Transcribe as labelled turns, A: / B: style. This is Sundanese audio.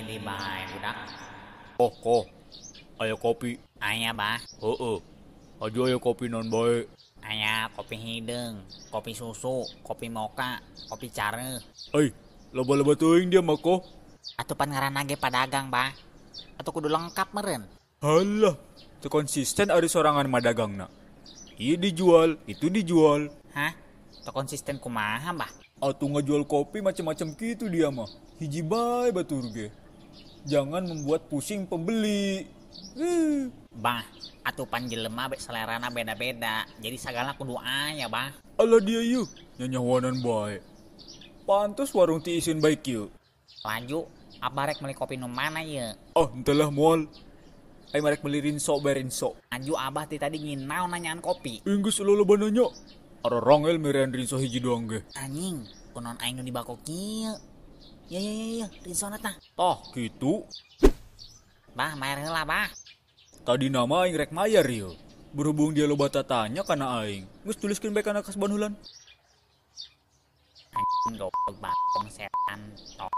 A: Aya di bae budak.
B: Oh, koh. Aya kopi.
A: Aya, Bah.
B: Heeh. Aju aya kopi naon bae.
A: Aya kopi hideung, kopi susu, kopi moka, kopi careuh.
B: Ai, loba-loba teuing dia mah koh.
A: Atuh pan ngaranna ge padagang, Bah. Atuh kudu lengkap meureun.
B: Halah, teu konsisten ari sorangan mah dagangna. Ieu dijual, itu dijual.
A: Hah? Teu konsisten kumaha, Bah?
B: Atuh ngajual kopi macam-macam kitu dia mah. Hiji bae batur ge. Jangan membuat pusing pembeli.
A: Bah, atuh pan jelema be selerana beda-beda. Jadi sagala kudu aya, Bah.
B: Alah dia yeuh, nyanyawanan bae. Pantes warung ti isin bae kieu.
A: Laju, abah rek meuli kopi nu mana ieu?
B: Oh, henteu lah moal. Aing marek meuli rinso bae rinso.
A: Aju abah ti tadi nginau nanyaan kopi.
B: Enggeus loba nanya. Ararangel merean rinso hiji doang ge.
A: Anjing, kunaon aing nu dibako kieu? Ya ya ya ya, rinsona tah.
B: Tah, kitu.
A: Bah, bayar heula, Bah.
B: Tadi nama aing rek mayar ieu. Berhubung dia loba tatanya kana aing, geus tuliskeun bae kana kasban heulan.
A: Anjing goblok batong setan tol.